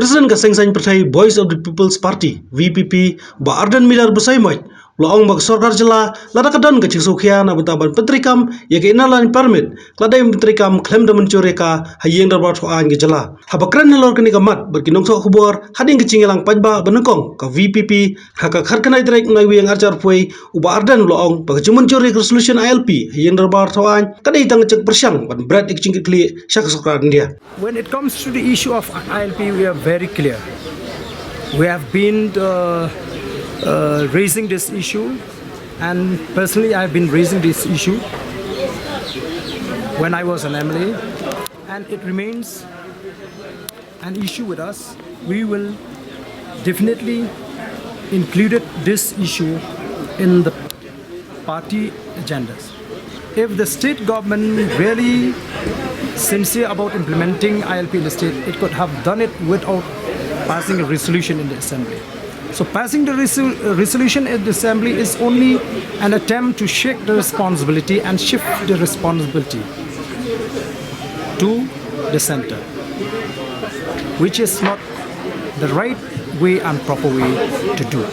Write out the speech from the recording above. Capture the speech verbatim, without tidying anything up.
President ka Seng Saiñ Pyrthei Voice of the People's Party, V P P, Bah Ardent Miller Basaiawmoit, u la ong ba ka sorkar jylla lada ka don ka jingsngewkhia na bynta ban pyntreikam ïa ka Inner Line Permit, ka la dei ban pyntreikam khlem da mynjur ïa ka ha Ïing Dorbar Thaw Aiñ ka jylla. Haba kren halor kane ka mat bad ki nongthoh khubor hadien ka jingïalang paidbah ba nyngkong, ka V P P ha ka khatkhyndai tarik u Naiwieng arhajar arphew wei, u Bah Ardent u la ong ba ka jingmynjur ïa ka resolution I L P ha Ïing Dorbar Thaw Aiñ ka dei tang ka jingpyrshang ban bret ïa ka jingkitkhlieh sha ka sorkar India. When it comes to the issue of I L P, we are very clear. We have been uh, uh, raising this issue, and personally, I've been raising this issue when I was an M L A, and it remains an issue with us. We will definitely include this issue in the party agendas. If the state government really sincere about implementing I L P in the state, it could have done it without passing a resolution in the assembly. So passing the resol- uh, resolution in the assembly is only an attempt to shake the responsibility and shift the responsibility to the center, which is not the right way and proper way to do.